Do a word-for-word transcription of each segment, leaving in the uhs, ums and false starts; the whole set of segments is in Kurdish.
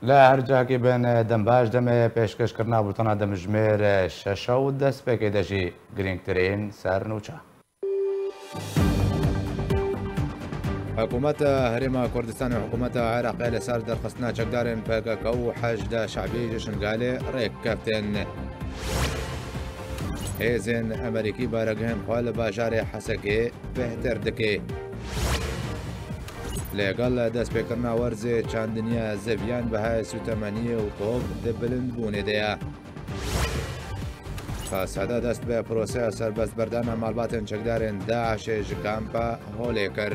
Li her cihekî bin, dem baş, demê pêşkêşkirina bultena demjimêr şeş û destpêkê de jî girîngtirîn ser nûçe. Hikûmeta Herêma Kurdistanê û hikûmeta Iraqê li ser derxistina çekdarên P K K û Heşda Şebî ji Şingalê rêk keftin. Hêzên Amerîkî baregihên xwe li bajarê Hesekê bêhtir dike. Lêgel destpêkirina werzê çandiniya zeviyan bihayê sûtemeniyê û top di bilindbûnê de ye. Qaseda dest bi proseya serbestberdana malbatên çekdarên DAIŞê ji kampa Holê kir.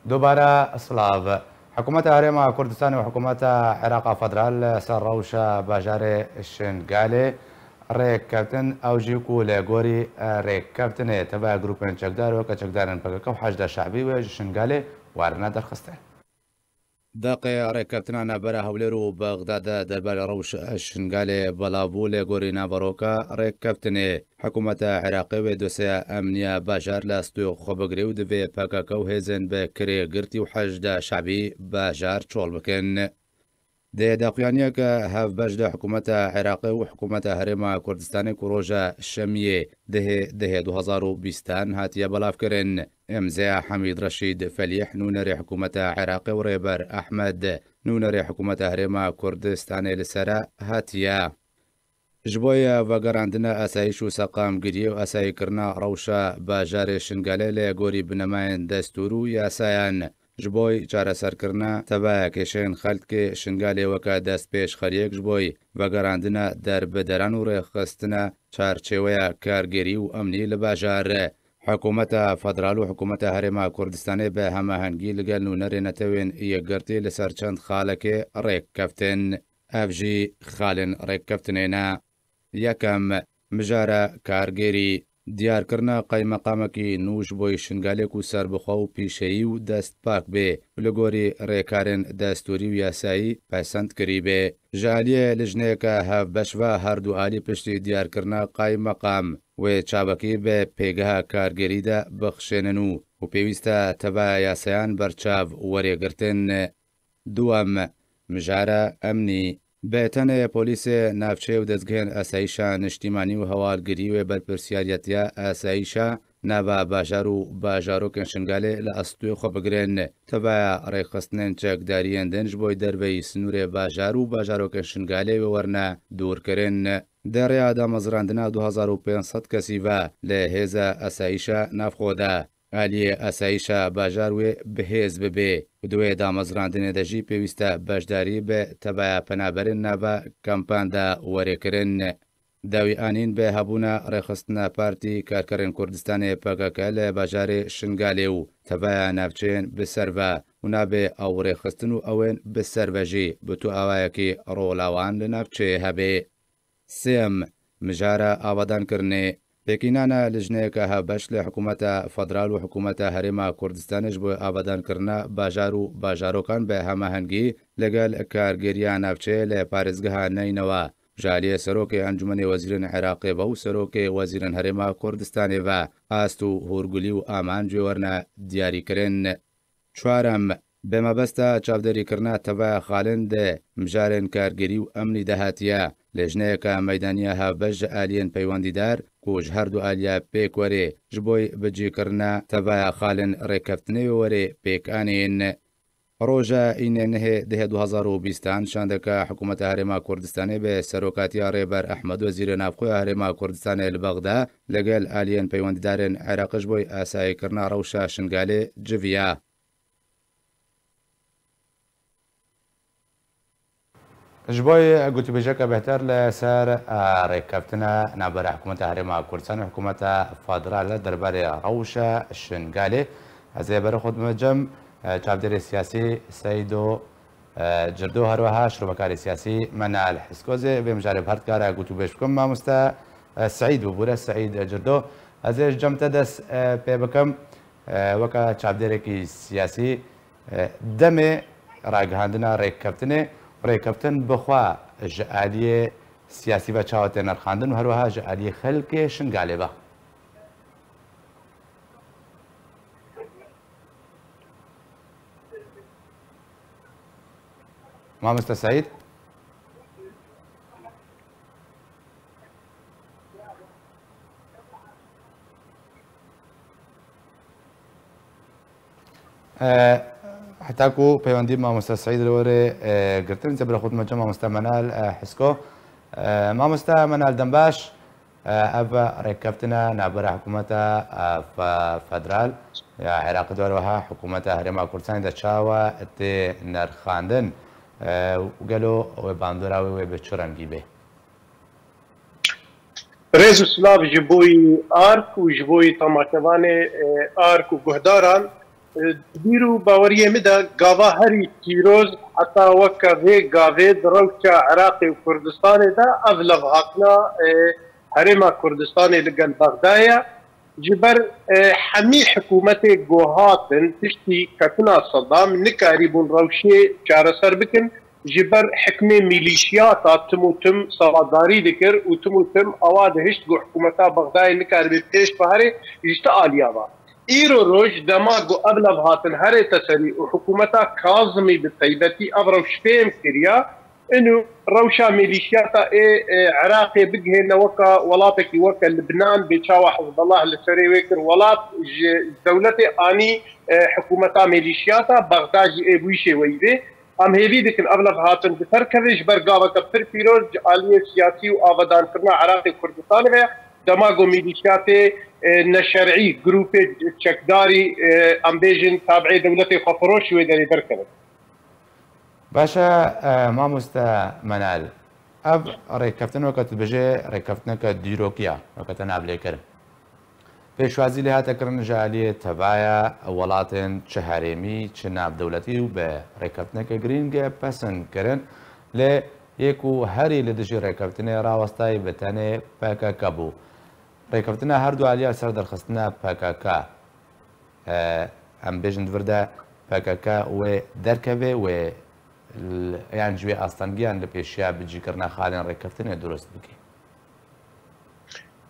Dubare silav. Hikûmeta Herêma Kurdistanê û Hikûmeta Iraqa Federal li ser rewşa bajarê Şingalê rêk keftin, ew jî ku li gorî, e, rêkeftinê tevaya grûpên çekdar weke çekdarên P K K û Heşda Şebî wê ji Şingalê werine derxistin. Deqê rêkeftina navbera Hewlêr û Bexdadê derbarê rewşa Şingalê belavbû, lê gorî naveroka rêkeftinê, hikûmeta Iraqê wê dosyeya emniya bajar li astûyê xwe bigire û divê P K K û hêzên bi kirê girtî û Heşda Şebî bajar çol bikin. Di daxuyaniyeke hevbeş de hikûmeta Iraqê û hikûmeta Herêma Kurdistanê ku roja Şemiyê dehê dehê du hezar û bîstan hatiye belavkirin. Îmzeya Hemîd Reşîd Felîh, nûnerê hikûmeta Iraqê û Rêber Ehmed, nûnerê hikûmeta Herêma Kurdistanê li ser e hatiye. Ji bo ye vegerandina asayîş û seqamgiriyê û asayîkirina rewşa bajarê Şingalê li gorî binemayên destûr û yasayan, ji bo çareserkirina tevaya kêşeyên xelkê Şingalê weke destpêşxeriyek ji bo vegerandina derbideran û rêxistina çarçêweya kargêrî û emnî li bajar. Hikûmeta Federal û Hikûmeta Herêma Kurdistanê bi hemahengî li gel nûnerê netewên yekgirtî li ser çend xalekê rêk keftin. Ev jî xalên rêkeftinê ne. Yekem, mijara kargêrî. Diyarkirina qaymeqamekî nû ji bo Şingalê ku serbixwe û pîşeyî û destpak bê û li gorî rêkarên destûrî û yasayî pesend kirî bê. Ji aliyê lijneyeke hevbeş ve her du alî piştî diyarkirina qaymeqam wê çavekî bi pêgeha kargêrî de bixşênin û, û pêwîst e tevaya yasayan berçav werê girtin. Duwem, mijara emnî. Bi tenê polîsê navçeyê û dezgehên asayîşa niştîmanî û hewalgirî wê berpirsiyariyetiya asayîşa nava bajar û bajarokên Şingalê li astûyê xwe bigirin. Tevaya rêxistinên çekdariyên din ji bo derveyî sinûrê bajar û bajarokên Şingalê wê werine dûrkirin. Di rêya damezrandina du hezar û pênc sed kesî ve li hêza asayîşa navxwe de. Aliyê asayîşa bajar wê bi hêz bibe û di wê damezrandinê de jî pêwîst e beşdarî bi tevaya penaberên nava kampan de were kirin. Dawî anîn bi hebûna rêxistina Partî Karkerên Kurdistanê P K K li bajarê Şingalê û tevaya navçeyên bi ser ve û nabe ew rêxistin û ew ên bi ser ve jî bi tu awayekî rola wan li navçeyê hebe. Sêyem, mijara avadankirinê. Pêkînana lijneyeke hevbeş li hikûmeta federal û hikûmeta Herêma Kurdistanê ji bo avadankirina bajar û bajarokan bi hemahengî li gel kargêriya navçeyê li parêzgeha Neynewa ji aliyê Serokê Encûmenê Wezîrên Iraqê ve û Serokê Wezîrên Herêma Kurdistanê ve ast û hûrgulî û amanc wê werine diyarîkirin. Çwarem, bi mebesta çavdêrîkirina tevaya xalin di mijarên kargêrî û emnî de hatiye. Lijneyeke meydanî ya hevbeş ji aliyên peywendîdar ku ji her du aliya pêk werê ji bo bicîkirina tevaya xalin rêkeftinê wê werê pêk anîn. Roja înê nehê dehê du hezar û bîstan şandeke Hikûmeta Herêma Kurdistanê bi serokatiya Rêber Ehmed Wezîrê Navxwe ya Herêma Kurdistanê li Bexda li gel aliyên peywendîdarên Iraqê ji bo asayîkirina rewşa Şingalê civiya. Ji bo gotûbêjeke bêhtir li ser, e, rêkeftina navbera Hikûmeta Herêma Kurdistan û Hikûmeta Federal derbarê rewşa Şingalê, ez ê berê xwe dime cem, e, çavdêrê siyasî Seydo, e, Cirdo, her wiha şrovekarê siyasî Menal Hiskoz ê vê mijarê bi her dikare gotûbêj bikim. Mamoste, e, Seîd bibûre, Seîd Cirdo. Ez ê ji cem te dest, e, pê bikim. E, weke çavdêrekî siyasî, e, demê ragihandina rêkeftinê, rêkeftin bi xwe ji aliyê siyasî ve çawa tê nirxandin û her wiha ji aliyê xelkê Şingalê ve? Mamoste Seîd? E, heta ku peywendî mamoste Seîd li werê, e, girtin, zê bira xwe dime mamoste Menal, e, Hisko. E, mamoste Menal, dem baş. E, ev rêkeftina navbera hikûmeta, e, fe-, federal ya Iraqê, di wer wiha hikûmeta Herêma Kurdistanê de çawa tê nirxandin? E, û gelo wê bandora wê, wê bi çi rengî bê? Rêz û silav ji bo yî Ark û ji bo yî temaşevanê, e, Ark û guhdaran. E, di bîr û baweriyê min de gava herî pîroz heta weke vê gavê di rewşa Iraqê û Kurdistanê de ev levhatina, e, Herêma Kurdistanê li gel Bexdayê ye. Ji ber, e, hemî hikûmetê ku hatin piştî ketina Sedam nikarîbûn rewşê çareser bikin. Ji ber hikmê mîlîşiyata tim û tim savadarî dikir û tim û tim awa dihişt ku hikûmeta Bexdayê nikaribe pêş biherê ji ti aliya ve. Îro roj dema ku ev levhatin herête serî û hikûmeta Kazimî bi taybetî ev rewş fêm kiriya, inu rewşa mîlîşiyata ê, ê Iraqê bigihêne weka welatekî weke Libnan, bê çawa Hizbullah li serê wê kir welat, ji dewletê anî, e, hikûmeta mîlîşiyata, Bexda jî ê bi wî şêweyî bê. Em hêvî dikin ev levhatin bi ser keve ji ber gaveke pir pîroz ji aliyê siyasî û avedankirina Iraqê Kurdistanê ve, dema ku mîlîşiyatê, e, neşerî, grûpê çekdarî, e, em bêjin tabiê dewletê xwefiroş wê derê derkevin. Baş e, e, mamoste Menal, ev rêkeftin weke tu dibêjê rêkeftineke dîrokî ya, weke te navlêkir. Pêşwazî lê hate kirin ji aliyê tevaya welatên çi herêmî, çi navdewletî û bi rêkeftineke girîng pesend kirin. Lê yê ku herî li dijî rêkeftinê rawestayî bi tenê P K K bû. Rêkeftina her du aliya li ser derxistina P K K, e, em bêjin di vir de P K K wê derkeve, wê l-, yan ji wê astengiyan li pêşiya bicîkirina xalên rêkeftinê durust bike.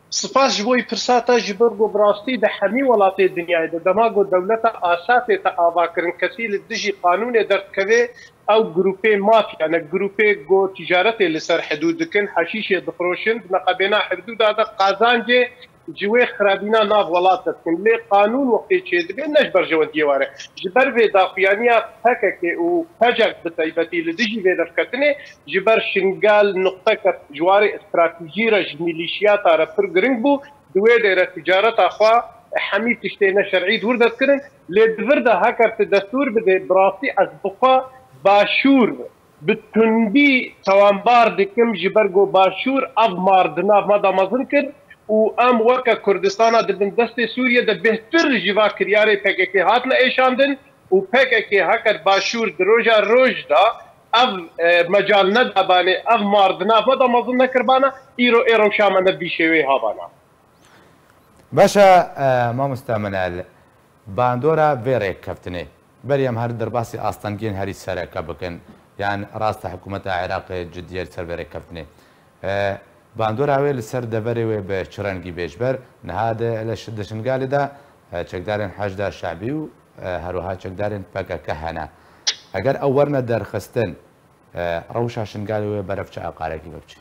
Spas ji bo pirsa te, ji ber ku bi rastî di hemî welatê dinyayê de dema ku dewleta Asadê te ava kirin, kesî li dijî qanûnê derdikeve, ew grûpê mafya ne, grûpê ku ticaretê li ser hidûd dikin, heşîşê difiroşin, di neqebêna hidûda de qazancê ji wê xirabîna nav welat dikin. Lê qanûn wextê çêdibe, ne ji berjewendiyê were. Ji ber vê daxuyaniya P K K û P C K bi taybetî li dijî vê derketinê, ji ber Şingal nuqteke ji warê stratejî re ji mîlîşiyata re pir giring bû, di wê derê ticareta xwe hemî tiştê neşerî di wir de dikirin. Lê di vir de heger tu destûr bidê, bi rastî ez bi xwe Başûr bi tundî tawanbar dikim, ji ber ku Başûr ev mar di nav me de mezin kir û em weke Kurdistana di bin destê Sûriye de bêhtir ji va kiryarê P K K hatine êşandin û P K K heger Başûr di roja roj de ev, e, mecal nedabanê, ev mar di nav me de mezin nekirbana, îro ê rewşa me ne bi vî şêweyê habana. Baş e, e, mamoste Menel, bandora vê rêkeftinê. Berî em her derbasî astengiyên herî sereke bikin, yan rast e hikûmeta Iraqê ciddiye li ser vê rêkeftinê. E, bandora wê li ser deverê wê bi çi rengî bê? Ji ber niha di, li Ş-, di Şingalê de, e, çekdarên Heşda Şebî û, e, her wiha çekdarên P K K hene. Eger ew werine derxistin, e, rewşa Şingalê wê berev çi aqarekî ve biçe?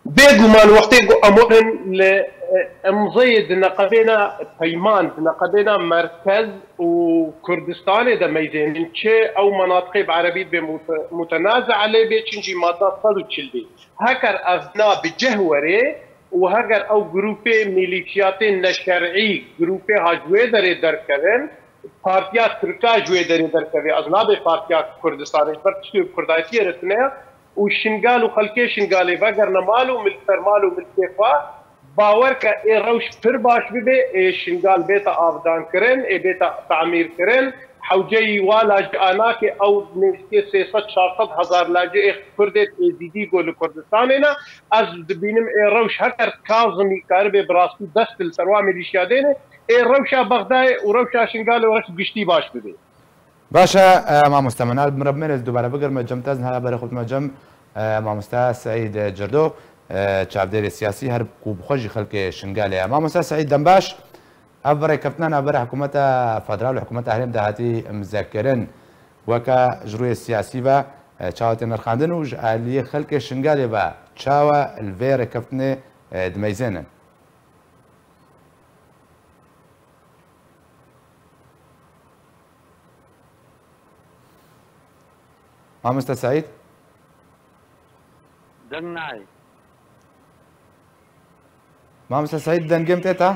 Bêguman wextê ku em werin li, e, imzeyê di neqebêna peyman, di neqebêna merkez û Kurdistanê de meyzênin, çi ew menatiqê bi erebî dibê mute-, mutenaze lê bê, çin jî madda sed û çil bê. Heger ev na bi cih were û heger ew grûpê mîlîşiyatên neşerî, grûpê ha ji wê derê derkevin, partiya Tirka ji wê derê derkevê, ez nabê partiya Kurdistanê, ji ber tiştê bi Kurdayetiyê re tune ye û Şingal û xelkê Şingalê vegerne mal û mil-, ser mal û milkê xwe, bawer ke ê rewş pir baş bibe, ê Şingal bête avdankirin, ê bête tamîrkirin, hewceyî wa lajê anakê ew nêzîkê sê sed çar sed hezar lajê ê Kurdê Êzîdî ku li Kurdistanê ne, ez dibînim ê rewş heger Kazimî karibe bi rastî dest li ser wa milîşya dêne, ê rewşa Bexdayê û rewşa Şingalê û rewş giştî baş bibe. Baş e, e, mamoste Menal, min re bimêne ez dubare bigirme cem te, ez niha berê xwe bidime cem, e, mamoste Seîd Cirdo, e, çavdêrê siyasî, her ku bi xwe jî xelkê Şingalê ye. Mamoste Seîd, dem baş. Ev rêkeftina navbera hikûmeta federal û hikûmeta herêm de hatî imzekirin. Weke ji rûyê siyasî ve, e, çawa tê nirxandin û ji aliyê xelkê Şingalê ve çawa li vê rêkeftinê, e, dimeyzênin? Mamoste Seîd? Deng nayê. Mamoste Seîd, dengê min tê te?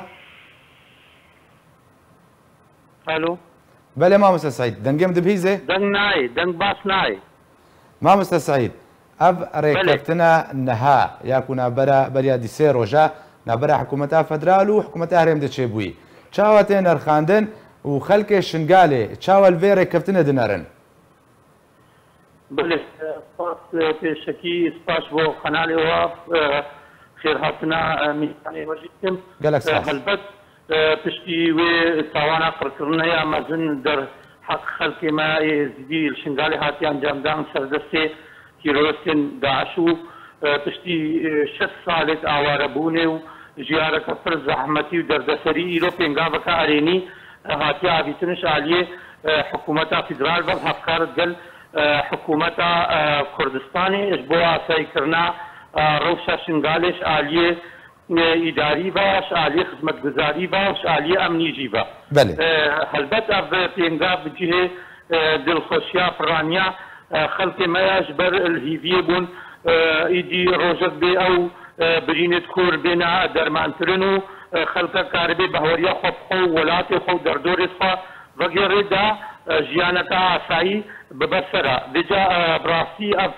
Alo. Belê, Mamoste Seîd, dengê min dibihîzê? Deng nayê, deng baş nayê. Mamoste Seîd, ev Belê. rêkeftina niha ya ku navbera beriya dî sê roja navbera hikûmeta federal û hikûmeta herêmê çêbûyî, çawa tê nirxandin û xelkê Şingalê çawa li vê rêkeftinê dinerin? Belê, spas, pêşekî spas bo kanalê we, xêrhatina, e, mîhanê we jî dikim. Gelek E, spas. Helbet, e, piştî wê tawana qirkirine ya mezin derheq xelkê me yê Êzidî li Şingalê hatiye encamdan ser destê tîroristên DAIŞ û, e, piştî, e, şeş salê di awarebûnê û jiyareke pir zehmetî û derdeserî îro pêngaveke erênî, e, hatiye avîtin ji aliyê, e, hikûmeta federal ve hevkar digel, e, hikûmeta, e, Kurdistanê ji bo asayîkirina, e, rewşa Şingalê ji aliyê, e, îdarî ve, ji aliyê xizmetguzarî ve, ji aliyê emnî jî ve. Belê. E, helbet ev pêngav bi cihê, e, dilxweşiya piraniya, e, xelkê me ya ji ber li hîviyê bûn, e, îdî rojek bê ew, e, birînê di kor bêne dermankirin û, e, xelkek karibê bahweriya xwe bi xwe û welatê xwe û derdorê xwe vegere da, e, jiyaneke asayî bibe ser e. Vêca, e, bi rastî ev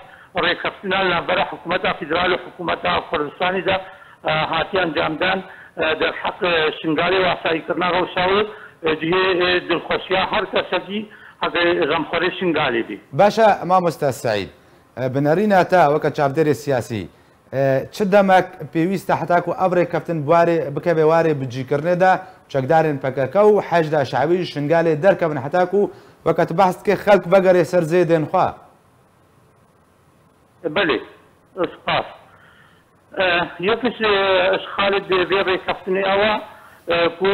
rêkeftina li navbera hikûmeta federal û hikûmeta Kurdistanê de, e, hatiye encamdan, e, derheq, e, Şingalê û asayîkirina rewşa wê, e, cihê, e, dilxweşiya her kesekî heke xemxwerê Şingalê bî. Baş e, mamoste Seîd. E, bi nerîna te weke çavdêrê siyasî, e, çi demek pêwîst e heta ku ev rêkeftin bi warê, bikeve warê bicîkirinê de, çekdarên P K K û Heşda Şe'bî ji Şingalê derkevin heta ku, weke tu behs dikê, xelk vegere ser zêdên xwe? Belê, spas. E, yek ji, e, îşxalê di vê rêkeftinê ew e, e, ku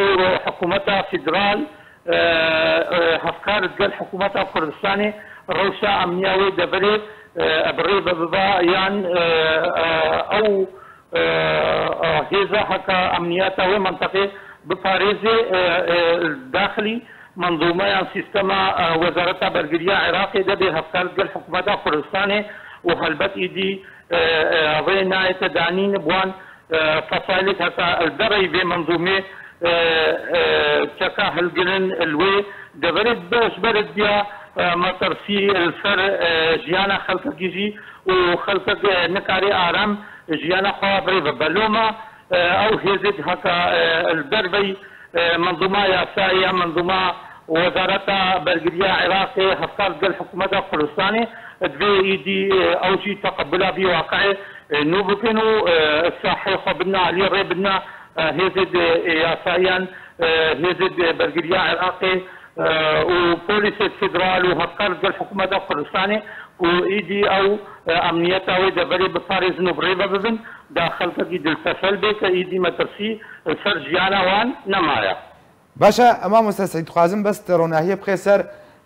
hikûmeta federal, e, e, hevkar digel hikûmeta Kurdistanê rewşa emniya wê deverê, e, bi rê ve biba yan, e, e, ew, e, e, hêza heke emniyeta wê menteqê biparêzê, e, e, daxilî menzûmeyan sîstema, e, Wezareta Bergiriya Iraqê de bê hevkar digel hikûmeta Kurdistanê û helbet îdî, e, e, rê nayête danîn bi wan, e, fesaîlek heta li dereyî vê menzûmê, e, e, çeka hilgirin li wê deverê dibe ji ber diya, e, metirsî li ser, e, jiyana xelkekî jî û xelkek, e, nikare aram jiyana xwe bi rê ve be. Loma, e, ew hêzê heta, e, li derveyî, e, menzûma yasayê ya menzûma Wezareta Bergiriya Iraqê hevkar digel hikûmeta Kurdistanê, divê êdî, e, ew jî teqebula vî waqi'ê, e, nû bikin û, e, sahê xwe bidin alî, rê bidin, e, hêzê di, e, yasayiyan, e, hêzê di bergiriya Iraqê, e, û polîsê federal û hevkar digel hikûmeta Kurdistanê ku êdî ew, e, emniyeta wê deverê biparêzin û bi rê ve bibin, da xelkekî diltesel bê ke êdî metirsî li ser jiyana wan nemaye. Baş e, mamoste Seîd, dixwazim bes te ronahiyê bixê ser,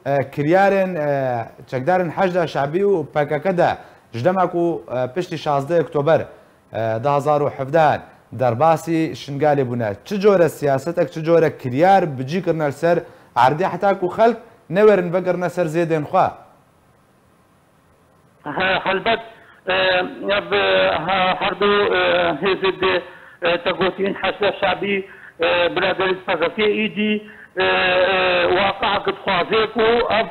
e, kiryarên, e, çekdarên Heşda Şe'bî û P K K de ji dema ku, e, piştî şazdeh Oktober, e, du hazar û hevdeh derbasî Şingalê bûne. Çi cure siyasetek, çi cure kiryar bi cî kirine li ser erdê heta ku xelk newêrin vegirine ser zêdên xwe? He, helbet, e, ev, e, he-, her du, e, hêzê di, e, te gotîn Heşda Şe'bî, e, biraderî P K K êdî, e, e, waqi'ek dixwaze ku ev,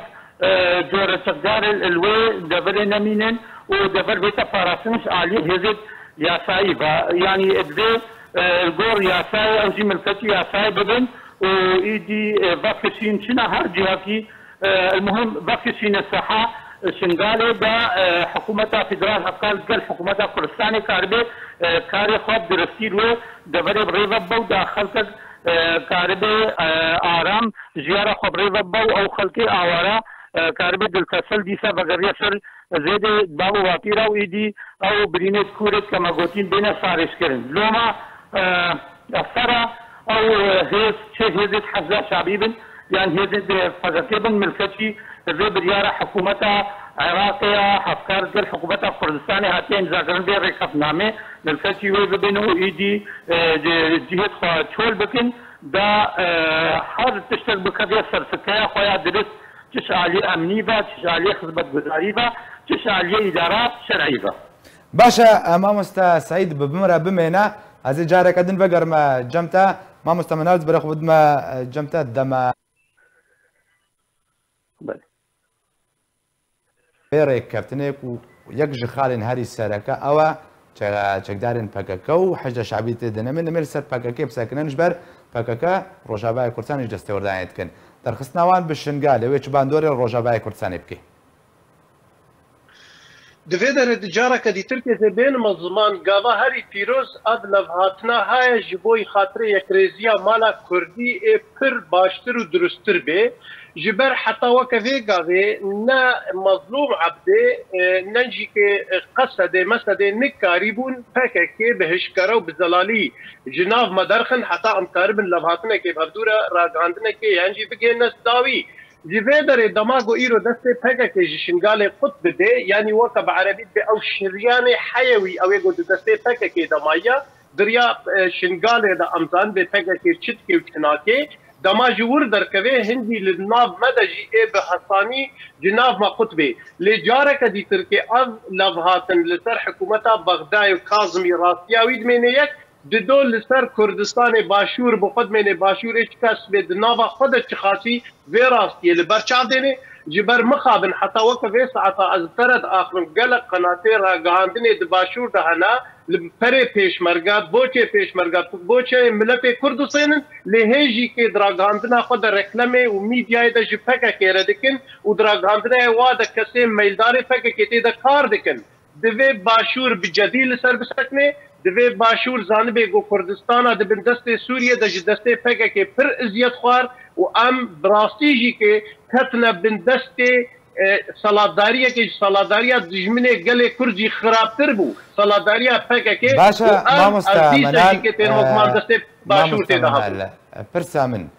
e, cure çekdarê li wê deverê nemînin û dever bête parastin ji alî hêzê yasayî ve. Yanî divê, e, li gor yasayê ew jî milketî yasayê bibin û êdî, e, vekişîn çina her cihekî, e, el muhim vekişîne seha, e, Şingalê de, e, hikûmeta federal hevkar gel hikûmeta Kurdistanê karibe, e, karê xwe bi diristî li wê deverê bi rê ve bibe û da xelkek, e, karibe, e, aram jiyara xwe bi rê ve bibe û ew xelkê awara, e, karibe diltesel dîsa vegeriya ser zêdê bav û bapîra û êdî ew birînê di kûrê di kemegotîn bêne sarêjkirin. Loma, e, sera ew, e, hêz, çi hêzê di Hezda Şabî bin, Yan hêzên di P K K bin milketî vê biryara hikûmeta Iraqê ya hevkar digel hikûmeta Kurdistanê hatiye îmzakirin vê rêkefnamê milketî wê bibin û îdî, e, di cihê xwe çol bikin, da, e, her tiştek bikeve ser sikeya xwe ya dirist, çi ji aliyê emnî ve, çi ji aliyê xizmetguzarî ve, çi ji aliyê îdara şer'î ve. Baş e, e, mamoste Seîd, bi, bi min re bimêne. Ez ê careke din vegerime cem te. Mamoste, min ez berê xwe bidime, e, cem te dema. Belê. Vê rêkeftinê ku yek ji xalên herî sereke ew e, çe-, çekdarên P K K û Heşda Şabî tê de nemê, nemê li ser P K K bisekinin, ji ber P K K Rojavayê Kurdistanê ji destê werdanê dikin. Derxistina wan bi Şingalê wê çi bandorê li Rojavayê Kurdistanê bike? Di vê derê di careke dîtir kê zê bênime ziman, gava herî pîroz ev levhatina haye ji bo xatirê yekrêziya mala kurdî ê pir baştir û durustir bê. Ji ber heta weke vê gavê ne Mezlûm Ebdê, e, ne jî kê, e, Qesedê, Mesedê nikarîbûn P K K bi hişkare û bi zelalî ji nav me derxin, heta em karibin levhatinekê bi hevdû re ragihandinekê yan jî bigihîne dawî. Ji vê derê dema ku îro destê P K K ji Şingalê qut dibe, yanî weke bi erebî dibe ew şiryanê heyewî, ew ê ku di destê P K K de maye, di riya, e, Şingalê de em zanibê P K K çi dike û çi nake, dema ji wir derkeve, hindî li nav me de jî ê bi hesanî ji nav me qut bê. Lê careke dîtir kê ev levhatin li ser hikûmeta Bexdayê û Kazimî rastiya wî dimêne yek, dido li ser Kurdistanê Başûr, bi xwe dimêne Başûrê çi kes bê di nava xwe de çi xasî vê rastiyê li ber çav dêne. Ji ber mixabin heta weke vê saeta ez bi te re diaxivim, gelek qenatê ragihandinê di Başûr de hene, li perê pêşmerga, boçê pêşmerga, boçeyê miletê Kurd dixwînin, lê hê jî kê di ragihandina xwe de reklamê û mîdyayê de ji P K K re dikin û di ragihandinayê wa de kesê meyildarê P K K tê de kar dikin. Divê Başûr bi cedî li ser bisekine, divê Başûr zanibe ku Kurdistana di bin destê Sûriye de ji destê P K K pir eziyet xwar û em bi rastî jî kê ketine bin destê, e, selatdariyekê ji selatdariya dijminê gelê Kurd jî xirabtir bû. Selatdariya P K K Baş e, û em mamoste ev dîsa Menal, jî kê têrmokman e, destê Başûr mamoste tê de Menal, hatibû. E, pirsa min,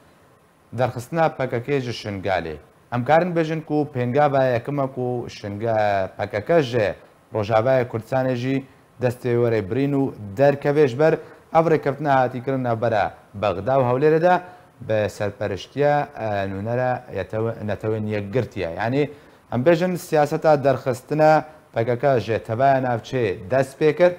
derxistina P K K ji Şingalê. Em karin bêjin ku pêngava yekime ku Şinga-, P K K ji Rojavayê Kurdistanê jî destê were birîn û derkeve ji ber ev rêkeftina hatî kirin navbera Bexda û Hewlêrê de bi serperiştiya, e, nûnera yetew-, netewên yekgirtiye. Yanî em bêjin siyaseta derxistina P K K ji tevaya navçeyê dest pê kir.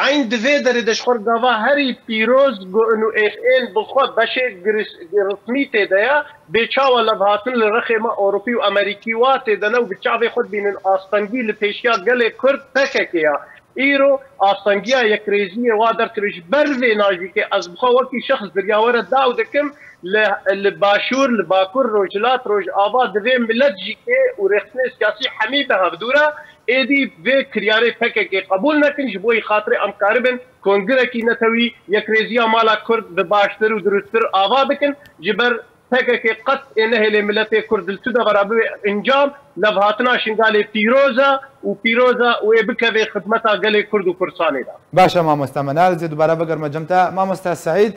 Eyn di vê derê de ji xwe gava herî pîroz got û êx ên bi xwe beşê giris-, rismî tê de ye, bê çawa levhatin li rexê me Ewropî û Amerîkî wa tê de ne û bi çavê xwe dibînin astengî li pêşiya gelê Kurd P K K ya. Îro astengiya yekrêziyê wa dertire ji ber vê najîkê ez bi xwe wekî şexs dirya we re daw dikim, li, li Başûr, li Bakur, Rojhilat, Rojava divê milet jî kê û rêxistinê siyasî hemî bi hevdû re êdî vê kiryarê P K K qebûl nekin, ji bo yî xatirê em karibin kongrekî netewî yekrêziya mala Kurd bi baştir û durustir ava bikin. Ji ber P K K qet ê nehêlê miletê Kurd li tu devera bibe encam, levhatina Şingalê pîroz e û pîroz e û ê bikeve xidmeta gelê Kurd û Kurdistanê de. Baş e mamoste Menal, ez ê dubare bigerime cem te. Mamoste Seîd,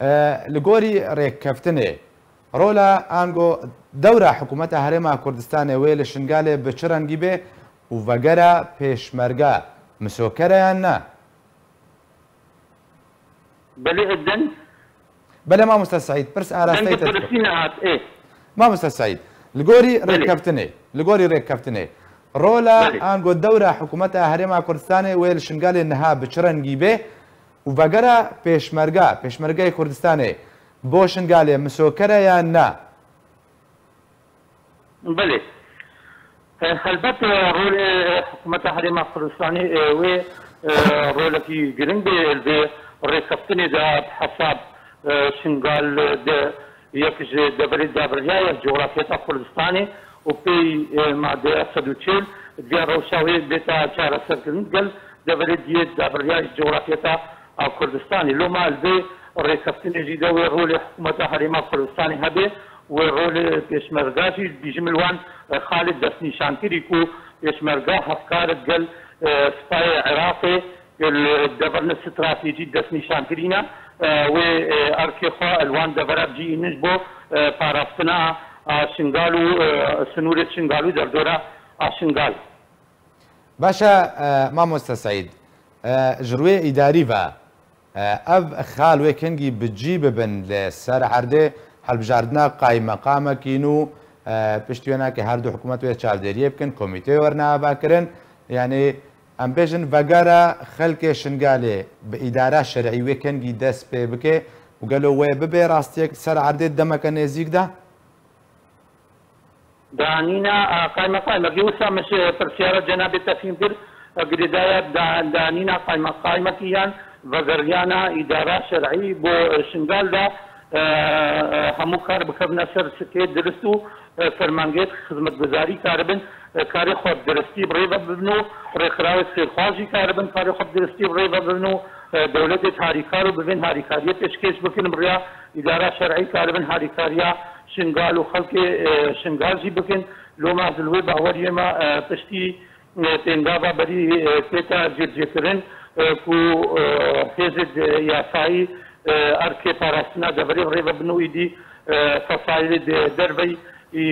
e, li gorî rêkkeftinê, rola ango dewra hikûmeta Herêma Kurdistanê wê li Şingalê bi çi rengî bê û vegera pêşmerga misoker e yan ne? Belê, din. Belê, mamoste Seîd, pirs Dengê arasteyî te dikim. Pirsî nehat, ê. Mamoste Seîd, li gorî Belê. rêkeftinê, li gorî rêkeftinê, rola Belê. ango dewra hikûmeta Herêma Kurdistanê wê li Şingalê niha bi çi rengî bê û vegera pêşmerga, pêşmergeyê Kurdistanê bo Şingalê misoker e yan na? Belê. E, helbet, e, rolê, e, hikûmeta Herêma Kurdistanê, e, wê, e, rolekî giring bê li vê rêkeftinê de, bi hesab, e, Şingal de yek ji deverê dabiryaya cografyeta Kurdistanê û pey, e, madeya sed û çil diya rewşa wê bêta çareserkirin gel deverê diyê dabiryaya cografyeta a Kurdistanê. Loma li vê rêkeftinê jî de wê rolê hikûmeta Herêma Kurdistanê hebe, wê rolê pêşmerga jî dibîjim li wan, e, xalê destnîşankirî ku pêşmerga hevkar digel, e, sipayê Iraqê, e, li deverine stratejî destnîşankirî ne, e, wê, e, erkê xwe li wan devera cî înîn ji bo, e, parastina a Şingal û, e, sinûrê Şingal û derdora a Şingal. Baş e, e, mamoste Seîd, e, ji rûyê îdarî ve, e, ev xal wê kengî bi cî bibin li ser erdê hilbijardina qaymaqamekî nû, e, piştî wêna ke her du hikûmet wê çavdêriyê bikin, komîteyê werne avakirin. Yanî em bêjin vegera xelkê Şingalê bi îdara şerî wê kengî dest pê bike û gelo wê bibe rastiyek ser erdê demeke nêzîk de? Danîna, a, qaymeqamekî wisa min ji pirsiyara cenabê te fîm kir, e, girêdaya da-, danîna qaymeqamekî yan vegeriyana îdara şerî bo, e, Şingal de, e, e, hemû kar bikevine ser sikê dirist û, e, fermangehê xizmetguzarî karibin, e, karê xwe bi diristî bi rê ve bibin û rêxirawê xêrxwaz jî karibin karê xwe bi diristî bi rê ve bibin û, e, dewletê harîkar û bi vê harîkariyê pêşkêş bikin bi rêya îdara şerî karibin harîkariya Şingal û xelkê, e, Şingal jî bikin. Loma ez li wê baweriyê me, e, piştî, e, pêngava berî, e, tête cîrcêkirin, e, ku, e, hêzê de yasayî, e, erkê parastina deverê rê ve bin û îdî, e, fesaîlê de derveyî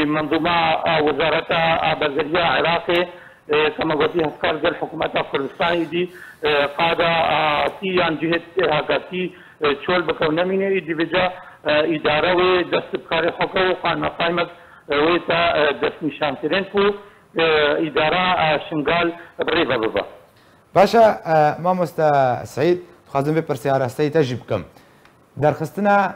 menzûma a Wezareta Abezeriya Iraqê, e, kema gotî hevkar gel hikûmeta Kurdistanê îdî, e, qada a tî yan cihê, e, hagakî, e, çol bike û nemîne, îdî vêca, e, îdare wê dest bi karê xwe ke û qaymeqamek, e, wê te, e, destnîşankirin ku, e, îdara, e, Şingal bi rê ve bibe. Baş e, e, mamoste Seîd, dixwazim vê pirsyara steyî te jî bikim. Derxistina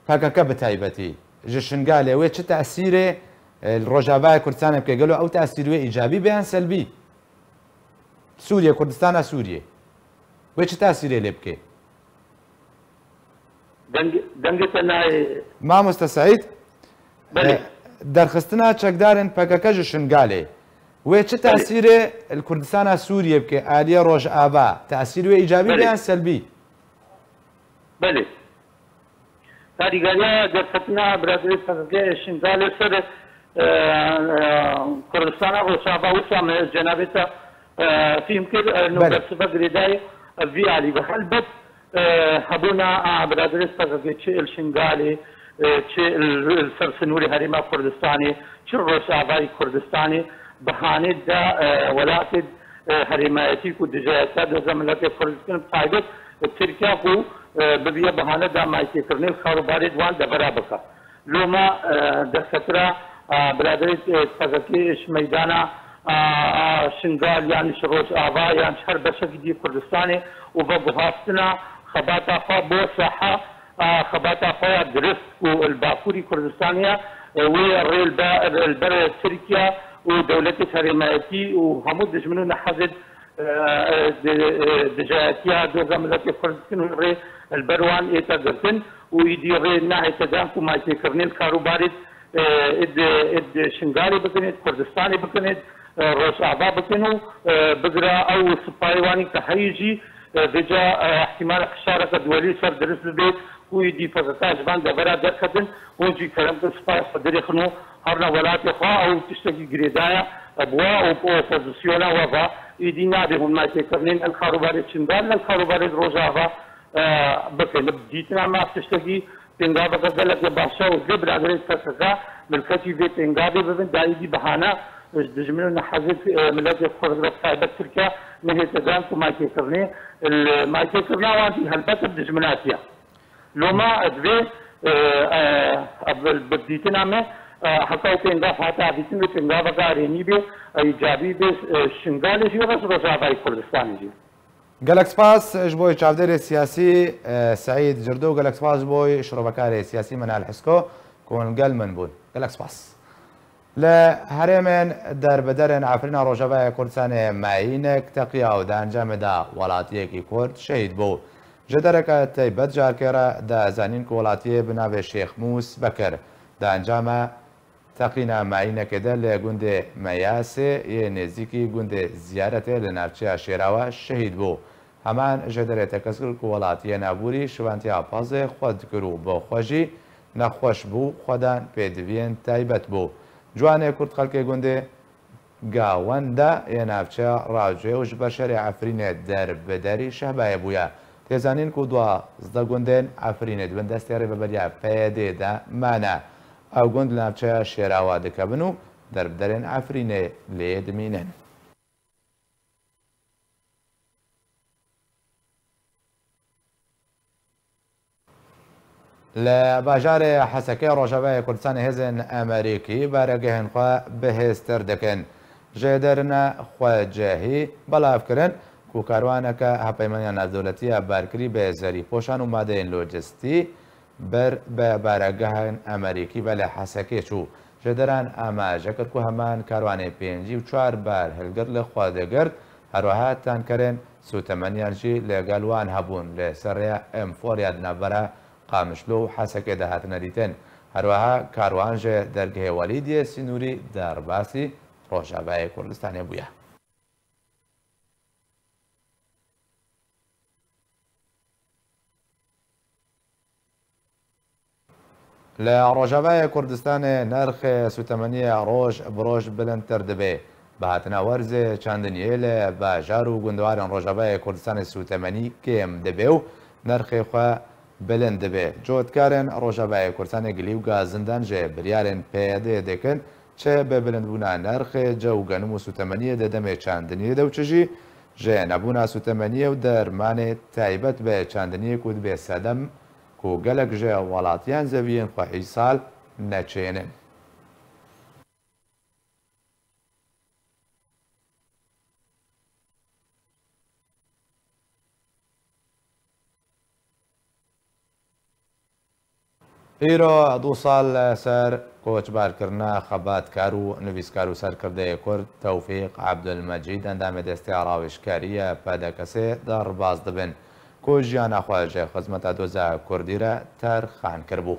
P K K bi taybetî ji Şingalê wê çi tesîrê, e, li Rojavayê Kurdistanê bike? Gelo ew tesîr wê îcabî be yan selbî? Sûriye, Kurdistana Sûriyê. Wê çi tesîrê lê bike? Deng-, dengê te nayê. Mamoste Seîd, Belê. e, derxistina çekdarên P K K ji Şingalê wê çi Belê. tesîrê li Kurdistana Sûriyê bike? Aliyê Rojava tesîr wê îcabî Belê. be yan selbî? Belê. Karîgariya derketina biraderê P K K Şingalê ser, e, e, Kurdistana Rojava wisa me cenabê te, e, fîm kir, e, Belê. nû bersiva girêdayî, e, vî alî ve. Helbet, e, hebûna, a, biraderê P K K çi il Şingalê, e, çi il, il ser sinûrê Herêma Kurdistanê, çi Rojavayî Kurdistanê, bihanê de, e, welatê, e, herêmayetî ku dijayetiya doza miletê Kurd dikin, bi taybet, e, Tirkiye ku, e, bibiye bihane da maytêkirinê li karûbarê di wan devera bike. Loma, e, derketira, e, biraderê, e, P K K ji meydana, e, e, Şingal yan ji Rojava yan ji her beşekî dî Kurdistanê û veguhastina xebata xwe bo saha, a, xebata xwe ya dirist ku li Bakurî Kurdistanê ya, e, wê rê li be-, li ber Tirkiye û dewletê herêmayetî û hemû dijmin û nehezên, e, e, di-, e, dijayetiya doza miletê Kurd dikin û rê li ber wan ête girtin û îdî rê nahête dan ku maytêkirinê li karûbarê, e, id, id Şingalê bikin, id Kurdistanê bikin, id, e, Rojava bikin û, e, bigira ew sipayê wanî ke heyî jî, e, vêca, e, îhtîmal qişareke duwelî ser dirist bibe ku êdî P K K ji van devera derketin, hûn jî kerem bikin sipayê xwe derêxin û herine welatê xwe, ew tiştekî girêdaya, e, bi we û bi opozisyona we ve, êdî nabe hûn maytêkirinên ne li karûbarê Çingal, ne li karûbarê Rojava, e, bikin. Bi dîtina me ev tiştekî pêngaveke gelekê baş e û divê biraderên P K K milketî vê pêngavê bibin, da êdî bihane ji dijmin û nehezê, e, miletê Kurd re, bi taybet Tirkiye, nehête dan ku maytêkirinê, li maytêkirina wan jî helbet bi dijminatiye. Loma divê, e, e, bi dîtina me, e, heta ew pêngav hate avîtin, wê pêngaveke erênî bê, e, îcabî bê, e, Şingalê jî re ji Rojavayê Kurdistanê jî. Gelek spas ji bo çavdêrê siyasî, e, Seîd Cirdo, gelek spas ji bo şirovekarê siyasî Menal Hisko ku hûn li gel min bûn. Gelek spas. Li herêmên derbederên Efrîna Rojavayê Kurdistanê mehînek teqiya û di encamê de welatiyekî Kurd şehîd bû. Ji dereke taybet carkê re da zanîn ku welatiyê bi navê Şêx Mûs Bekir di encama teqîna mehînekê de li gundê Meyasê yê nêzîkî gundê Ziyaretê li navçeya Şêrawe şehîd bû. Heman ji derê tekez kir ku welatiyê navbûrî şivantiya pazê xwe dikir û bo xwe jî nexweş bû, xwedan pêdiviyên taybet bû. Ciwanê Kurd xelkê gundê Gawenda yê navçeya Racê û ji ber şerê Efrînê der bi derî Şehbayê bûye. Tê zanîn ku duwazdeh gundên Efrînê di bin destê rêveberiya P Y D'ê de mane. Ew gund li navçeya Şêrawa dikevin û derbiderên Efrînê lê dimînin. Li bajarê Hesekê Rojavayê Kurdistanê hêzên Amerîkî baregehên xwe bihêztir dikin. Ji derine xwecihî belav kirin ku karwaneke hevpeymaniya navdewletî ya barkirî bi zerîpoşan û madeyên lojistî ber bi baregehên Amerîkî ve li Hesekê çû. Ji deran amaje kir ku heman karwanê pêncî û çar bar hilgir li xwe digirt, herweha tankerên sûtemeniyan jî li gel wan hebûn, li ser rêya M four ya di navbera Qamişlo û Hesekê de hatine dîtin. Herweha karwan ji dergehê Welîdiyê Sînûrî derbasî Rojavayê Kurdistanê bûye. Li Rojavayê Kurdistanê nirxê sûtemeniyê roj bi roj bilindtir dibe. Bi hatina werzê çandiniyê li bajar û gundewarên Rojavayê Kurdistanê sûtemenî kêm dibe û nirxê xwe bilind dibe. Cotkarên Rojavayê Kurdistanê gilî û gazindan ji biryarên P Y D'ê dikin, çi bi bilindbûna nirxê cew, genim û sûtemeniyê di demê çandiniyê de û çi jî ji nebûna sûtemeniyê û dermanê taybet bi çandiniyê ku dibe sedem ku gelek ji welatiyan zeviyên xwe îsal neçênin. Îro du sal li ser koçbarkirina xebatkar û nivîskar û serkirdeyê Kurd Tewfîq Ebdulmecîd, endamê Desteya Rawêjkarî ya P D K S'ê derbas dibin, ku jiyana xwe ji xizmeta doza Kurdî re terxan kiribû.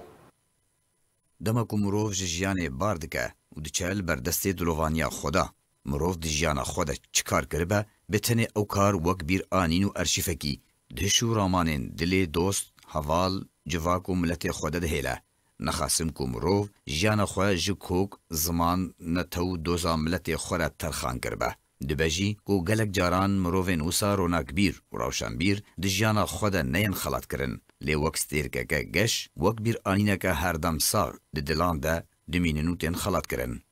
Dema ku mirov ji jiyanê bar dike û diçe li ber destê dilovaniya xwe de, mirov di jiyana xwe de çi kar kiribe, bi tenê ew kar wek bîr anîn û erşîfekî di hiş û ramanên dilê dost, heval, civak û miletê xwe de dihêle. Nexasim ku mirov jiyana xwe ji kok, ziman, netew û doza miletê xwe re terxan kiribe. Dibe jî ku gelek caran mirovên wisa ronakbîr û rewşenbîr di jiyana xwe de neyên xelatkirin, lê wek stêrkeke geş, wek bîranîneke herdem sax di dilan de dimînin û tên xelatkirin.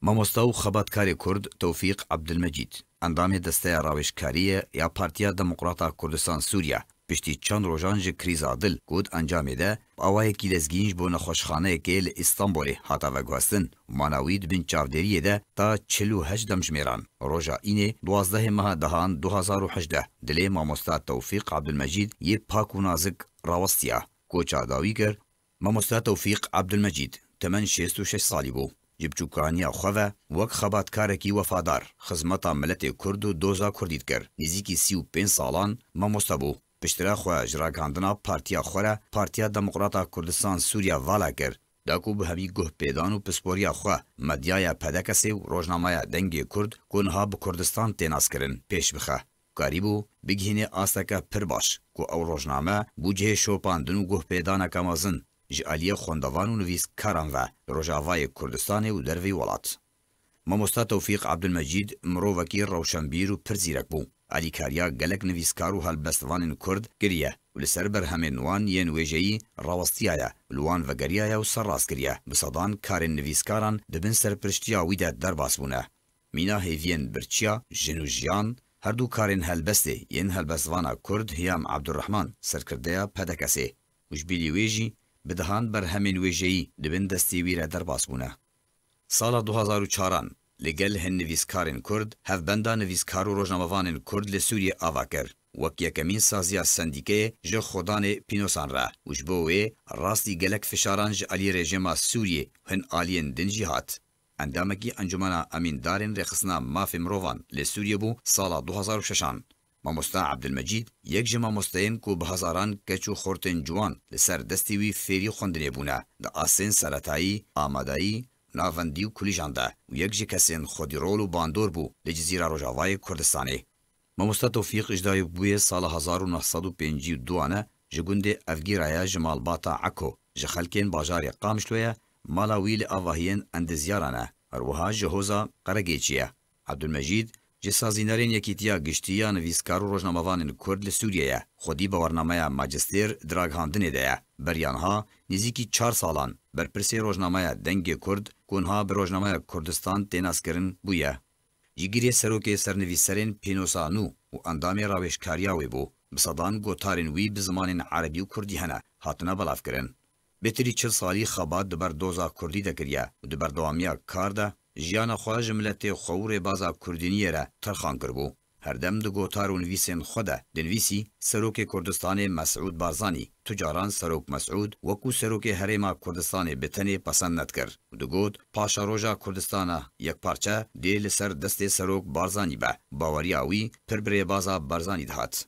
Mamosta û xebatkarê Kurd Tewfîq Ebdilmecîd, endamê Desteya Rawêjkariyê ya Partiya Demokrata Kurdistan Sûriye, piştî çend rojan ji krîza dil ku di encamê de bi awayekî lezgîn ji bo nexweşxaneyekê li Îstanbulê hate veguhestin û mana wî di bin çavdêriyê de ta çil û heşt demjimêran, roja Înê duwazdehê meha dehan du hazar û hejdeh, dilê mamosta Tewfîq Ebdulmecîd yê pak û nazik rawestiya. Koça dawî kir, Mamosta Tewfîq Ebdulmecîd temen şêst û şeş salî bû. Ji biçûkaniya xwe ve wek xebatkarekî wefadar xizmeta miletê Kurd û doza Kurdî dikir. Nêzîkî sî û pênc salan mamoste bû. Piştre xwe ji ragihandina partiya xwe re Partiya Demokrata Kurdistan Sûriye vala kir, da ku bi hemî guhpêdan û pisporiya xwe medyaya P D K S'ê û rojnameya Dengê Kurd ku niha bi Kurdistan tê naskirin pêş bixe. Karîbû bigihînê asteke pir baş ku ew rojname bû cihê şopandin û guhpêdaneke mezin ji aliyê xwendevan û nivîskaran ve li Rojavayê Kurdistanê û derveyî welat. Mamosta Tewfîq Ebdulmecîd mirovekî rewşenbîr û pir zîrek bû. Alîkariya gelek nivîskar û helbestvanên Kurd kiriye û li ser berhemên wan yên wêjeyî rawestiyaye û li wan vegeriyaye û serrast kiriye. Bi sedan karên nivîskaran di bin serpiriştiya wî de derbas bûne. Mîna hêviyên birçiya, jin û jiyan, her du karên helbestê yên helbestvana Kurd Hiyam Ebdurrehman, serkirdeya P D K S'ê, û ji bilî wê jî bi dehan berhemên wêjeyî di bin destê wî re derbas bûne. Sala du hazar û çaran li gel hin nivîskarên Kurd hevbenda nivîskar û rojnamevanên Kurd li Sûriyê ava kir, wek yekemîn saziya sendîkeyê ji xwedanê pînosan re û ji bo wê rastî gelek fişaran ji alî rejîma Sûriyê û hin aliyên din jî hat. Endamekî Encûmena Emîndarên Rêxistina Mafê Mirovan li Sûriyê bû sala du hazar û şeşan. Mamosta Ebdilmecîd yek ji mamosteyên ku bi hezaran keç û xortên ciwan li ser destê wî fêrî xwendinê bûne, di astên seretayî, amadayî, navendî û kulîjan de û yek ji kesên xwedîrol û bandor bû li Cizîra Rojavayê Kurdistanê. Mamosta Tewfîq ji dayik bûye sala hezar û neh sed û pêncî û du ane ji gundê Evgîra ye ji malbata Eko, ji xelkên bajarê Qamişloye, mala wî li avahiyên Endizyaran e, her wiha ji hoza Qeregêçî ye. Ebdulmecîd Ji sazînerên Yekîtiya Giştî ya Nivîskar û Rojnamevanên Kurd li Sûriyê ye. Xwedî bawernameya majistêr di ragihandinê de ye. Beriya niha, nêzîkî çar salan, berpirsê rojnameya Dengê Kurd, ku niha bi Rojnameya Kurdistan tê naskirin, bûye. Cîgirê serokê sernivîserên Pînosa Nû û endamê rawêjkariya wê bû. Bi sedan gotarên wî bi zimanên erebî û kurdî hene, hatine belavkirin. Bêtirî çil salî xebat di ber doza kurdî de kiriye û di berdewamiya kar de jiyana xwe ji miletê xwe û rêbaza kurdîniyê re terxan kiribû. Herdem di gotar û nivîsên xwe de dinivîsî, Serokê Kurdistanê Mesûd Barzanî, tu caran Serok Mesûd wekû Serokê Herêma Kurdistanê bi tenê pesend nedikir û digot, paşeroja Kurdistana yekparçe dê li ser destê Serok Barzanî be. Baweriya wî pir bi rêbaza Barzanî dihat.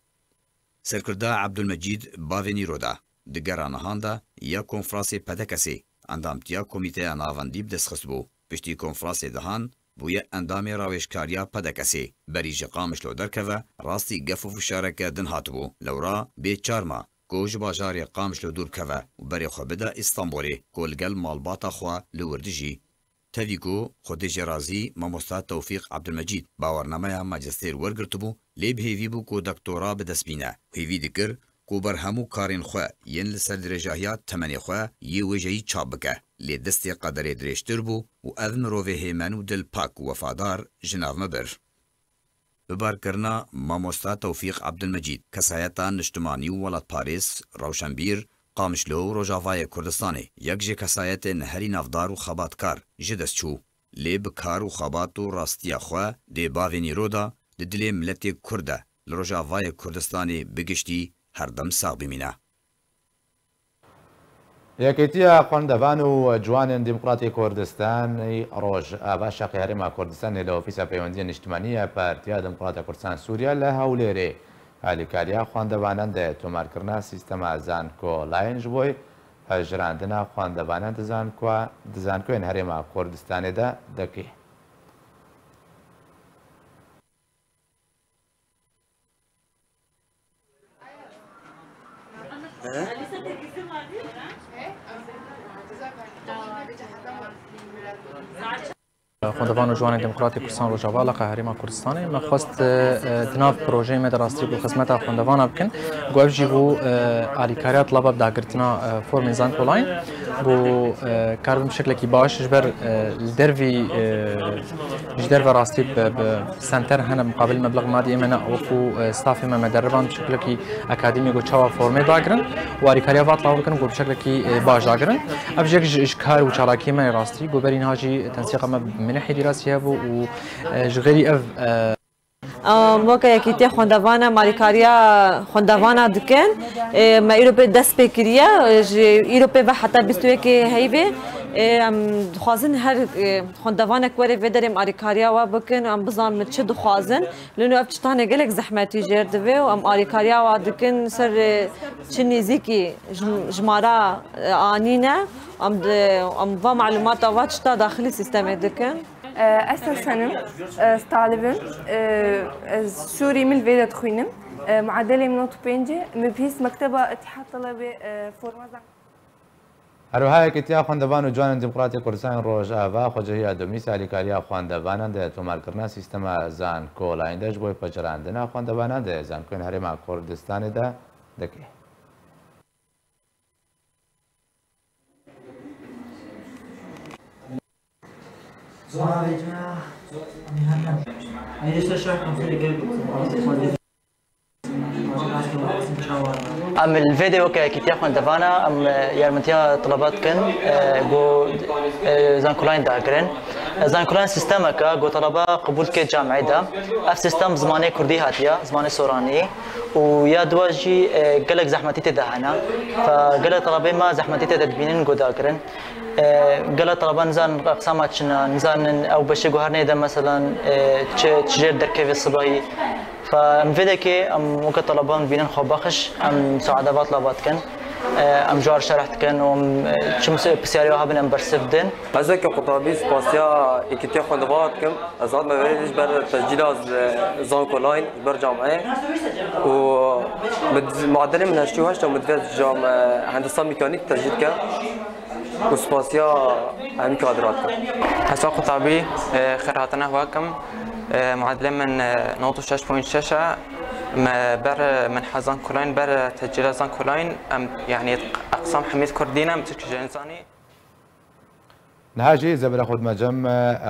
Serkirda Ebdulmecîd bavê Nîro da, di gera nihan de ya konfransê P D K S'ê, endamtiya Komîteya Navendî bi dest xistibû. Piştî konfransê dihan, bûye endamê rawêjkariya P D K S'ê. Berî ji Qamişlo derkeve, rastî gef û fişareke din hatibû. Lewra bê çar ma ku ji bajarê Qamişlo dûr bikeve û berê xwe bide Îstanbulê, ku li gel malbata xwe li wir dijî. Tevî ku Xwedê jê razî, mamosta Tewfîq Ebdulmecîd bawernameya majistêr wergirtibû, lê bi hêvî bû ku doktora bi dest bîne. Hêvî dikir ku ber hemû karên xwe yên li ser dirêjahiya temenê xwe yê wêjeyî çap bike. Lê destê qederê dirêjtir bû û ev mirovê hêmen û dilpak û wefadar ji nav me bir. Bi barkirina mamosta Tewfîq Ebdulmecîd, kesayeta niştimanî û welatparêz, rewşenbîr, Qamişlo û Rojavayê Kurdistanê, yek ji kesayetên herî navdar û xebatkar ji dest çû. Lê bi kar û xebat û rastiya xwe dê bavê Nîro da di dilê miletê Kurd de li Rojavayê Kurdistanê bi giştî herdem sax bimîne. Yekîtiya Xwendevan û Ciwanên Demokratî Kurdistanê Rojava Şerqê Herêma Kurdistanê li Ofîsa Peywendiyên Niştimanî ya Partiya Demokrata Kurdistan Sûriye li Hewlêrê alîkariya xwendevanan di tomarkirina sîstema Zankolayên ji bo pejirandina xwendevanan di zanko-, di zankoyên Herêma Kurdistanê de dike. Xwendevan û Ciwanên Demokratîk Kurdistan Rojava, Alaqa Herêma Kurdistanê, me xwest, e, di nav projeyê me de rastî ku xizmeta xwendevana bikin, ku ev jî bû, e, alîkariya tilaba bi dagirtina, e, formên zankolayên, ku, e, karibin bi şeklekî baş ji ber, e, li dervî, e, ji derve rastî bi, bi senter hene muqabil meblex madî ême ne wekû, e, stafê me me deriband bi şeklekî akademî ku çawa formê dagirin û alîkariya va tilaba bikin ku bi şeklekî, e, baş dagirin. Ev jî yek ji, ji kar û çalakiyê me rastî ku berî niha jî tensîqa me bi minihê dîrasî hebû û, e, ji xêrî ev, e, Em, weke Yekîtiya Xwendevana, em alîkariya xwendevana dikin. Ê, me îro pê dest pê kiriye, ê, ji îro pê ve heta bîst û yekê heyvê, ê, em dixwazin her, ê, xwendevanek were vê derê em alîkariya we bikin, em bizanin çi dixwazin. Lê nû ev çitane gelek zehmetî jêr divê û em alîkariya we dikin ser, ê, çi nêzîkî ji, jimara, ê, anîne. Em di, em va malûmata va çita daxilî sîstemê dikin. Ez Sesenim, ez talib im, ez Sûrî, min vê de dixwînim. Muedelê min nod û pênc e, min bihîst mekteba Îtîhad Telebê forma zan. Her wiha Yekîtiya Xwendevan û Ciwanên Demokratîk Kurdistanê Rojava xwecihî ya domî alîkariya xwendevanan di tomarkirina sîstema zankolayên de ji bo pejirandina xwendevanan di zankoyên Herêma Kurdistanê de dike. Em li vê de weke Yekîtiya Xwendevana em yarmetiya tilaba dikin, e, ku, e, zankolayên dagirin. Zankolayên sîstemeke ku tilaba qebûl dike camiyê de. Ev sîstem zimanê kurdî hatiye, zimanê soranî. Û ya dua jî, e, gelek zehmetî tê de hene. Fe gelek telebeyê me zehmetî tê de dibînin ku dagirin. E, gelek telebe nizanin qisama çi ne, nizanin ew beşê ku herne de, meselan, e, çi, çi jêr derkeve sibahî. Fe em vê dekê em weke telebe em dibînin xwebexiş, em musaade va telebe dikin. E, em ji wan re şerh dikin û em, e, çi mus-, pisyarî hebin em bersiv didin. Ez weke qutabî spasiya Yekîtiya Xwendevana dikim. Ez hatime vê ji ber tescîla z-, zankolayên ji ber camiyê û min, muedelê min heştê û heşt e û min divê cam-, hendesa mîkanîk tescîl ke û spasiya hemî kadra dikim. Hesa qutabî, e, xêrhatina xwe dikim. Muadilê min not û şeş point şeş e. Me ber min hezan kulayn, ber tecîla zan kulayn, em, yanî, eqsam hemî kurdî ne, em Tirkî jê nizanî. Niha jî zebira xwe dime cem, e,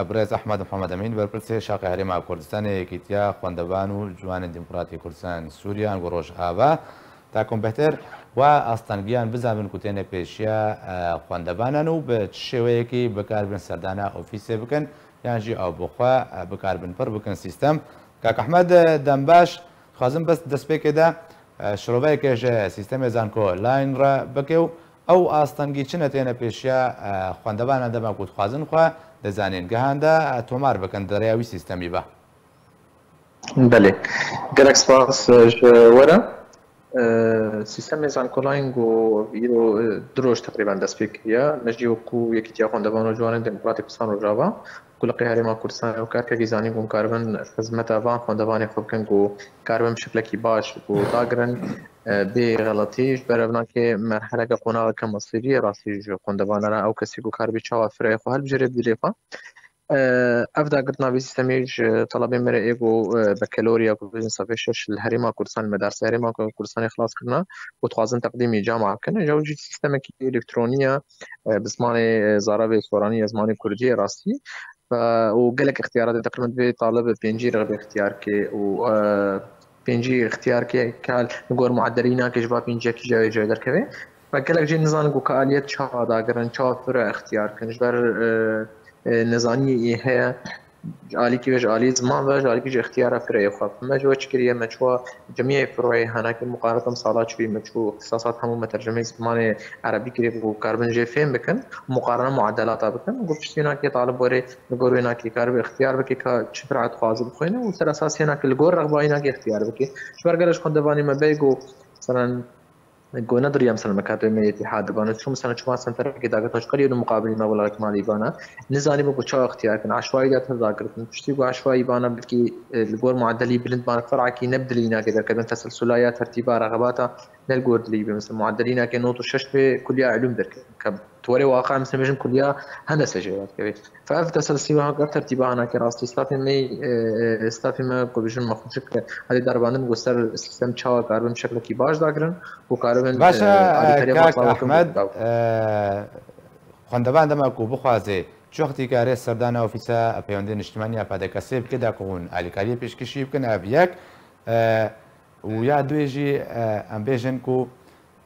birêz Ehmed Mihemed Emîn, berpirsê Şaxê Herêma Kurdistanê, Yekîtiya Xwendevan û Ciwanên Demokratî Kurdistan Sûriye, ango Rojava, Takom Behter, wa astengiyan bizanbin ku têne pêşiya, e, xwendevanan û bi çi şêweyekî bikaribin serdana ofîsê bikin, yan jî ew bi xwe, e, bikaribin pir bikin sîstem. Kak Ehmed, e, dem baş, dixwazim bes destpêkê de, e, şiroveyeke ji sîstemê Zanko Line re bike û ew astengî çi ne têne pêşiya, e, xwendevanan dema ku dixwazin xwe di zanîngehan de, e, tomar bikin di rêya wî sîstemî ve. Belê. Gelek spas, e, ji we re. E, sîstemê Zankolayîn ku îro, e, du roj teqrîben dest pê kiriye. Me jî wekû Yekîtiya Xwendevan û Ciwanên Demokratîk Kurdistan Rojava, Kulixê Herêma Kurdistanê û Kerkekî zanîn ku karibin xizmeta van xwendevanê xwe bikin ku karibin bi şeklekî baş ku dagirin, e, bê xeletî. Ji ber ev nakê merheleke qonaxeke mesîrî ye rastî ji xwendevana re ew kesî ku karibî çawa fireyê xwe hilbijêre bi dilê xwe. E, ev dagirtina vê sîstemê ji telebê me re ê ku, e, bekeloriya ku bêjin sefê şeş li Herêma Kurdistanê, medarse Herêma Kurdistanê xilas kirine û dixwazin teqdîmî cama bikin. Ji ew jî sîstemekî elektronî ye, e, bi zimanê, e, zaravê soranî ye, zimanê kurdî ye rastî. Ve û gelek îxtiyaratê teqrîben divê talib pêncî rexbê îxtiyar ke û, e, pêncî îxtiyar ke ka li gor muedelî nake ji va pênciyekî ji wê, ji wê derkeve. Ve gelek jî nizanin ku ka aliyet çawa dagirin, çawa fire îxtiyar kin. Ji ber, e, e, nezaniyê heye. Ji alîkî ve ji alî ziman ve, ji alîkî ji îxtiyara fireyê xwe. Me ji we çi kiriye, me çiwa cemiyê firoyê hene ki muqarene sala çûyî me çû îxtisasat hemû me tercemeyê zimanê erebî kiriye ku karibin jê fêm bikin, muqarene muedelata bikin. Ku piştî nakê talib werê li gor wê nakê karibe îxtiyar bike ka çi fira dixwaze bixwîne û ser esasê nakê li gor rexbayî nakê îxtiyar bike. Ji ber gelek ji xwendevanê me bey ku, meselen, Ku nediriya, mesela, me katê me îtîhad dibane, çû, mesela, çû van senterekê dagirta, ji qeliyê li muqabilî me wela malî bana. Nizanî bû ku çawa îxtiyar kin, eşwayî de tev dagirtin. Piştî ku eşwayî bana belkî, e, li gor muedelî bilind bana, ferakî ne bi dilî nake derkevin, teselsula ya tertîba rexebata ne li gor dilî be. Mesela, muedelî nake not û şeş be, kuliya ilûm derkevin. Ke tu werê waqa, mesela, bêjin kuliya hendese jê derkeve. Fe ev teselsî wiha, ev tertîba hanakê rastî stafê me, e, e, stafê me ku bijin me xweşik, e, herê derbandin ku ser sîstem çawa karibin şeklekî baş dagirin û karibin, Baş e, e, alîkariya kak Ehmed, e, xwendevan dema ku bixwaze çi wextî kare serdana ofîsa peyondê niştimanî ya P D K S bike da ku hûn alîkariyê pêşkişî bikin, ev yek, e, û ya duê jî, e, em bêjin ku,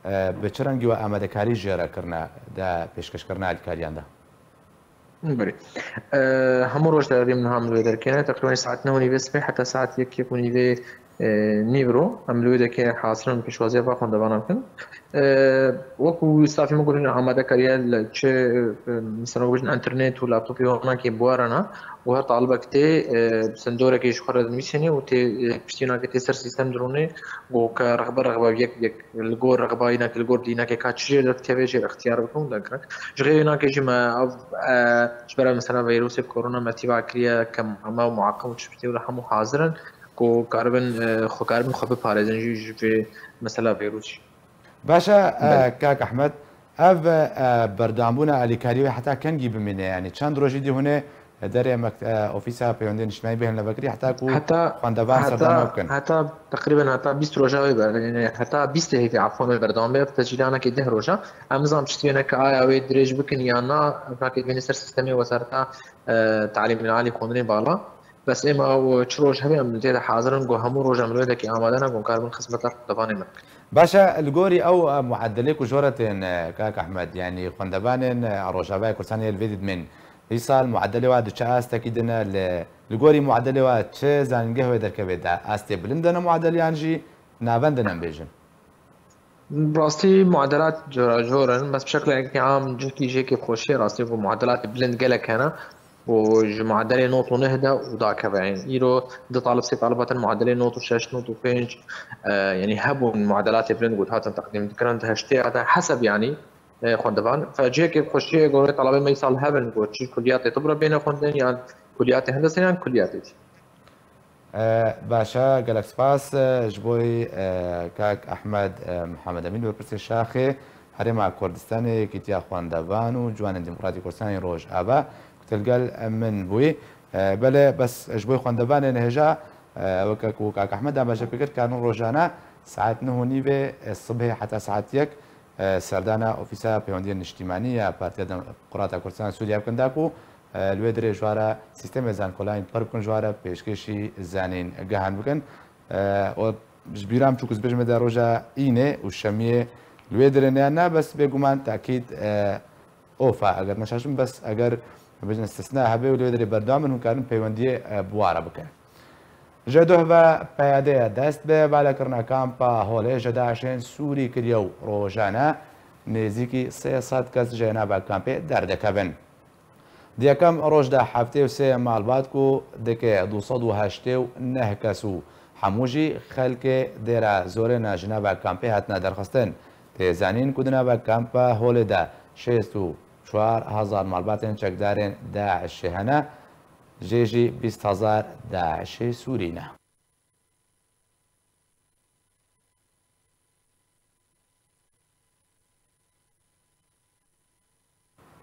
e, bi çi rengî we amadekarî jê re kirine de pêşkêşkirina alîkariyan de? Belê. E, hemû roj tevî min ham li wê derkêne. Teqrîben saet neh û nîvê sibê heta saet yek, yek û nîvê, e, nîvro. Em li wê derkê hazir in pêşwaziya va xwendevanan bikin. E, wekû stafê min gotin, amadekariya li çi, e, mesela, bêjin, enternet û laptopê wan nakê bi we re ne. Û her talibek tê, e, sendorekê ji xwe re dinivîsînê û tê, e, piştî nakê tê ser sîstem dirûnê. Got ke rexbe rexbe yek yek li gor rexbayîneke, li gor dîneke ka çi jê derdikeve jê îxtiyar bikin û dagire. Ji xêrê nake jî me ev, e, ji ber mesela vîrusê korona me tîba kiriye ke me muaqim û çi bî wila hemû hazir in ku karibin, e, xwe karibin xwe biparêzin jî ji vê mesela vîrusî. Baş e, Belê. e, kak Ehmed, ev, e, berdambûna alîkariyê wê heta kengî bimîne? Yanî çend rojî dî hûn ê derê mek-, e, ofîsa peyondê niştimanî bihêlin levekirî heta ku Heta, xwendevan heta, serdana bikin? heta teqrîben heta bîst roja wê be, yanî heta bîstê hêvî efwan wê berdewam be, ev tecîlanekê deh roja. Em nizanin piştî wê neke aya wê dirêj bikin yan na, ev nake bêne ser sîstemê wezareta, e, talîmê alî, xwendinê bala. Bes êma ew çi roj hebe em li tê de hazir in, ku hemû roj em li wê dekê amade ne, ku em karibin xizmeta xwendevanê me bikin. Baş e, li gorî ew, e, muedelê ku ji we re tên, e, kak Ehmed, yanî xwendevanên, e, Rojavayê Kurdistanê li vê didmên, îsal muedelê wa di çi astekî de ne, li, li gorî muedelê wa çi zanîngeh wê derkeve, de astê bilind de ne muedel yan jî navend de ne em bêjin? Rastî muedelat coracor in, bes bi şeklekî am cihkî jêkê xweşiyê rastî ku muedelatê bilind gelek hene û ji muedelê not û neh de û dakeve. Yanî îro du talib sê talib hatin muedelê not û şeş, not û pênc, e, yanî hebûn muedelatê bilind ku hatin teqdîm dikirin, di heştê hate heseb yanî, e, xwendevan. Fe cihekê bi xweşiyê gorê talabê me îsal hebin ku çi kuliyatê tib re bêne xwendin yan kuliyatê hendesê yan kuliyatê dî. E, baş e, gelek spas, e, ji bo, e, kak Ehmed, e, Mihemed Emîn, berpirsê Şaxê Herêma Kurdistanê, Yekîtiya Xwendevan û Ciwanên Demokratîk Kurdistanê Rojava, ku tu li gel min bûyî. E, belê, bes ji bo xwendevanên hêja, e, weke ku kak Ehmed amaje pê kir, karin rojane saet neh û nîvê, e, sibhê heta saet yek, e, serdana Ofîsa Peywendiyên Niştîmanî ya Partiya Demokrata Kurdistan Sûriye bikin, da ku, e, li wê dirê ji ware sîstemê zankolayîn pir bikin, ji ware pêşkêşî zanîn gehan bikin. E, û ji bîra min çû ku ez bêjim de roja înê û şemiyê li wê dirê ne, ne, bes bêguman tekîd, e, Ofa, eger neşaşim, bes eger bêjin istisna hebe û li wê derê berdewam in, hûn karin peywendiyê, e, bi wa re bikin. Ji duh ve P Y D dest bi valekirina kampa Holê ji DAIŞ'ên Sûrî kiriye û rojane nêzîkî sê sed kes ji nava kampê derdikevin. Di yekem roj de heftê û sê malbat ku dike du sed û heştê û neh kes û hemû jî xelkê Dêra Zorê ne ji nava kampê hatine derxistin. Tê zanîn ku di nava kampa Holê de şêst û çar hezar malbatên çekdarên DAIŞ'ê hene, jê jî bîst hezar DAIŞ'ê Sûrî ne.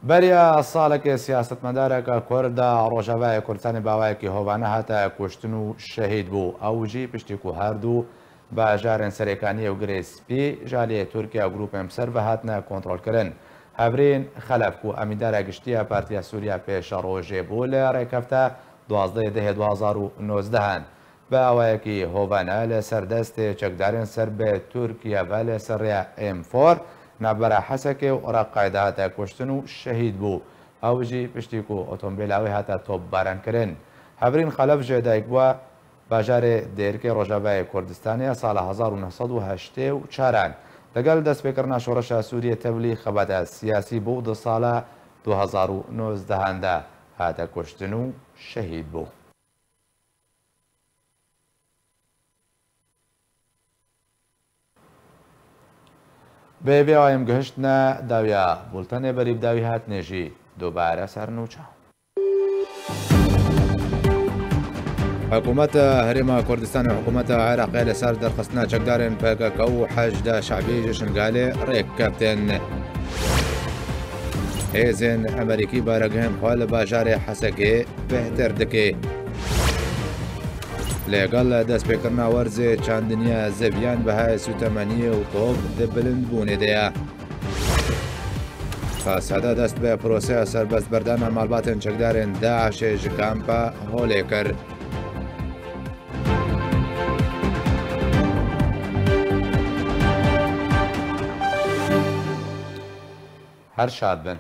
Beriya salekê siyasetmedareke Kurd a Rojavayê Kurdistanê bi awayekî hovane hate kuştin û şehîd bû. Ew jî piştî ku her du bajarên Serêkaniyê û Girê Spî ji aliyê Tirkiye û grûpên bi ser ve hatine kontrolkirin. Hevrîn Xelef ku emîndara giştî ya Partiya Sûriya Pêşerojê bû, li rêkefta duwazdehê dehê du hezar û nozdehan. Bi awayekî hovane li ser destê çekdarên ser bi Tirkiye ve li ser rêya M four navbera Hesekê û Reqayê de hate kuştin û şehîd bû. Ew jî piştî ku otomobîla wê hate topbarankirin. Hevrîn Xelef ji dayikbûya bajarê Dêrikê Rojavayê Kurdistanê ya sala hezar û neh sed û heştê û çaran, legel destpêkirina şoreşa Sûriyê tevlî xebata siyasî bû û di sala du hezar û nozdehan de hate kuştin û şehîd bû. Bi vê awayê em gihiştine dawiya bultenê, berî bi dawî hatine jî dubare ser nûçe. Hikûmeta Herêma Kurdistanê û hikûmeta Iraqê li ser derxistina çekdarên P K K û Heşda Şebî ji Şingalê rêk keftin. Hêzên Amerîkî baregihên xwe li bajarê Hesekê bêhtir dike. Lêgel destpêkirina werzê çandiniya zeviyan bihayê sûtemeniyê û top di bilindbûnê de ye. Qaseda dest bi proseya serbestberdana malbatên çekdarên DAIŞ'ê ji kampa Holê kir. Her şad bin.